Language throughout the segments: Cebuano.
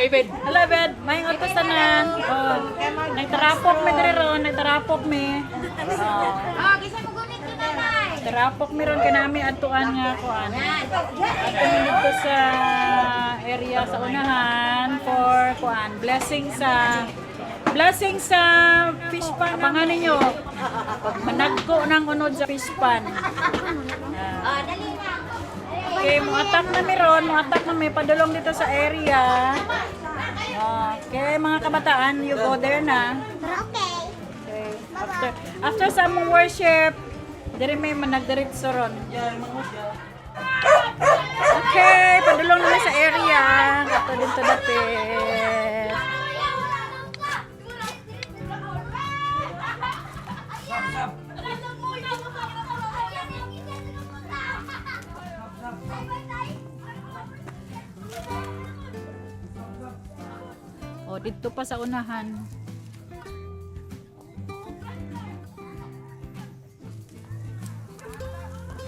Ibed. Hello, Bed. May utos tanan. Oh. Nagtarapok mi diri ron, nagtarapok mi. Oh. Ah, gisa mo gunit ni nanay. Tarapok mi ron kay nami adtuan nga kuan. Adto mi dito sa area sa unahan for kuan, blessing sa fish pan. Abangan ninyo pag managko ng unod sa fish pan. Ah. Oh, dali na. Okay, muatak na mi ron, muatak na mi padulong dito sa area. Okay, mga kabataan, you go there na. Okay. Okay. After sa among worship, diri may managdiretso ron. Okay, padulong na mi sa area. Kato dito dapit. O, dito pa sa unahan.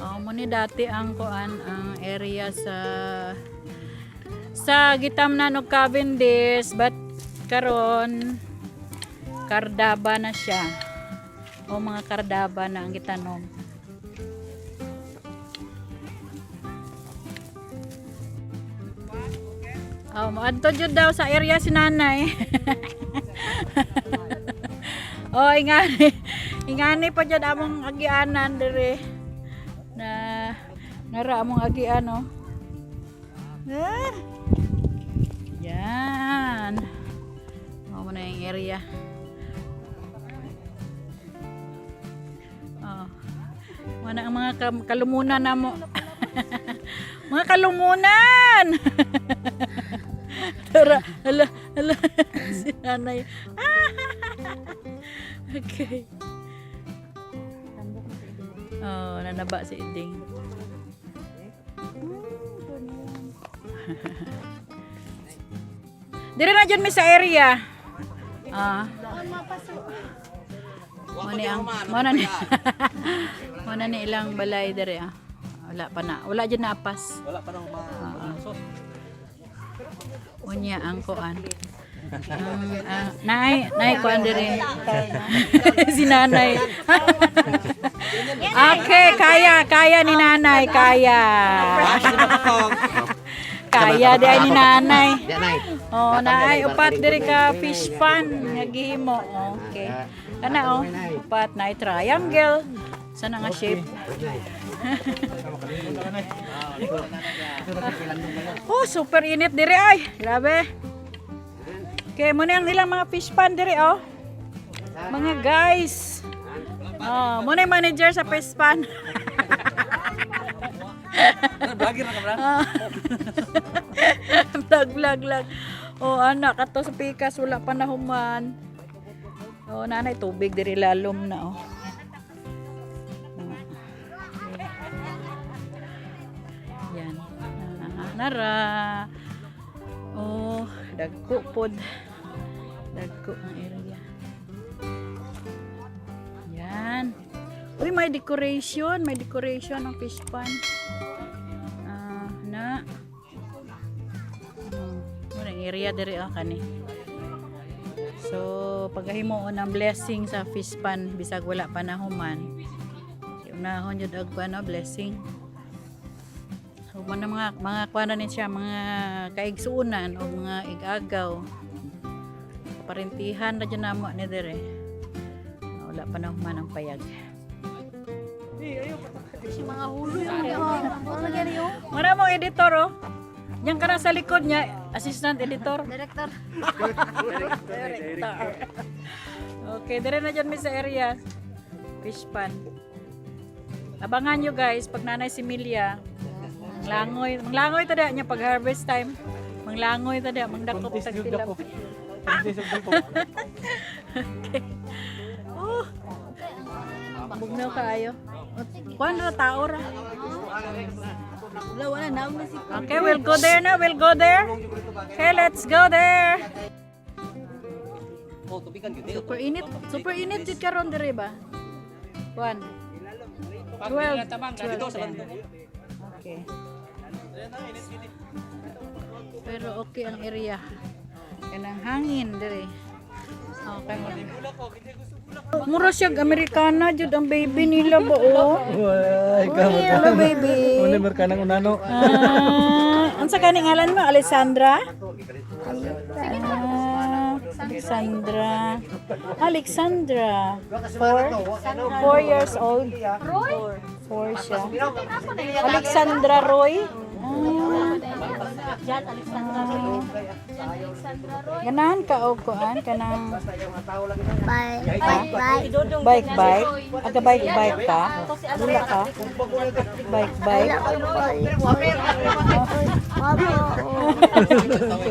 Oh, muni dati ang kuan ang area sa Gitamnan og Cavendish, but karon kardaba na siya. O mga kardaba na ang gitanom. Oh, moadto jud daw sa area si nanay. Oh, ingani. Ingani pa jud among agianan dire. Na nara among agian oh. Ah. Yan. Mao mo na yung area. Oh. Mao na ang mga kalumunan namo. Mga kalumunan. Tara, hala, hala. Si nanay. Okay. Oh, nanaba si Iding. Dire na dyan mi sa area. Ah. Mo ni ang mo na ni ilang balay dire ah. Wala pa na. Wala dyan naapas. Wala pa nang ma. Unya ang kuan. Ang ah, nay, nay kuan dire. Si nanay. Okay, kaya, kaya ni nanay, kaya. Kaya di ay ni nanay. Oh, naay upat diri ka fish pan nga gihimo. Okay. Kana oh, upat na triangle. Sana nga shape. Oh, super init diri ay. Grabe. Okay, muna ang ilang mga fish pan diri oh. Mga guys. Oh, muna yung manager sa fish pan. Vlogger na ka bra. Vlog, vlog, vlog. Oh, anak, ato sa pikas, wala pa na human. Oh, nanay, tubig diri lalom na, oh. Yan. Ah, nara. Oh, dagko pod. Dagko ang area. Yan. Uy, may decoration. May decoration ang fish pan. Ah, na. Muna ang area diri ah kani. So pagahimo ng blessing sa fish pan bisag wala pa na human. Unahon jud og kuan no, blessing. So man ang mga kuan na ni siya mga kaigsuonan o mga igagaw. Kaparentihan na jud namo ni diri. Wala pa na human ang payag. Mara mo editor oh. Diyan ka na sa likod niya, assistant editor. Director. Director. Okay, dire na dyan mi sa area. Fish pan. Abangan nyo guys, pag nanay si Milia, manglangoy, manglangoy tada niya pag harvest time. Manglangoy tada, mangdakop tag tilap. Okay. Oh. Bugnaw kaayo. Kuan ra tao ra. Okay, we'll go there na. We'll go there. Okay, let's go there. Oh, tubigan gyud. Super init. Super init jud karon dire ba? Kuan. 12. 12. Okay. Pero okay ang area. Kanang hangin diri. Okay mo. Mura siya Amerikana jud ang baby nila ba, oh. Wah, ikaw. Hello, baby. Una Amerikanang unano. Ah, unsa kani ngalan mo? Alessandra? Ah, Alexandra. Alexandra. 4 years old. 4 siya. Alexandra Roy. Ah. Jan Alexandra Roy. Alexandra Roy. Ganahan ka og kuan kanang Bye. Bye. Bike bike? Aga bike bike ka? Wala ka? Bike bike?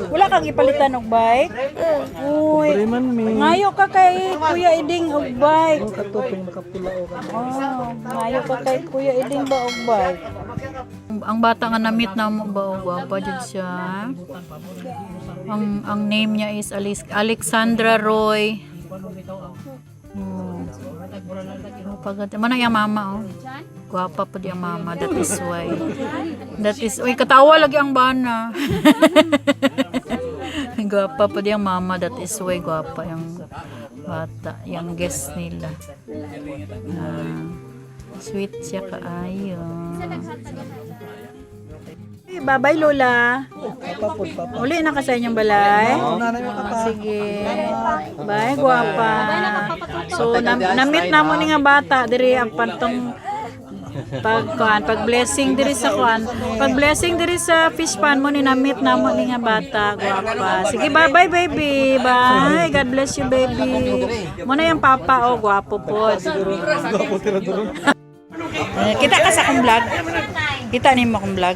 Wala kang ipalitan og bike? Uy. Man mi. Ngayo ka kay Kuya Iding og bike. Katuping makapula o. Oh, ngayo ka kay Kuya Iding ba og bike? Ang bata nga na-meet na mo ba, oh, gwapa jud siya. Ang name niya is Alexandra Roy. Oh. Pagod. Mana yung mama, oh. Gwapa po di ang mama. That is why. That is, uy, katawa lagi ang bana. Gwapa po di ang mama. That is why gwapa yung bata. Yung guest nila. Ah, sweet siya kaayo. Hey, bye-bye, Lola. Uli na ka sa inyong balay? Oh, sige. Bye, guwapa. So, na-meet na mo ni nga bata diri ang pantong pag kuan, pag blessing diri sa kuan, pag blessing diri sa fish pan mo ni na-meet na mo ni nga bata, guwapa. Sige, bye-bye, baby. Bye. God bless you, baby. Mo na yung papa, oh, guwapo po. Eh, kita ka sa akong vlog? Kita nimo akong vlog?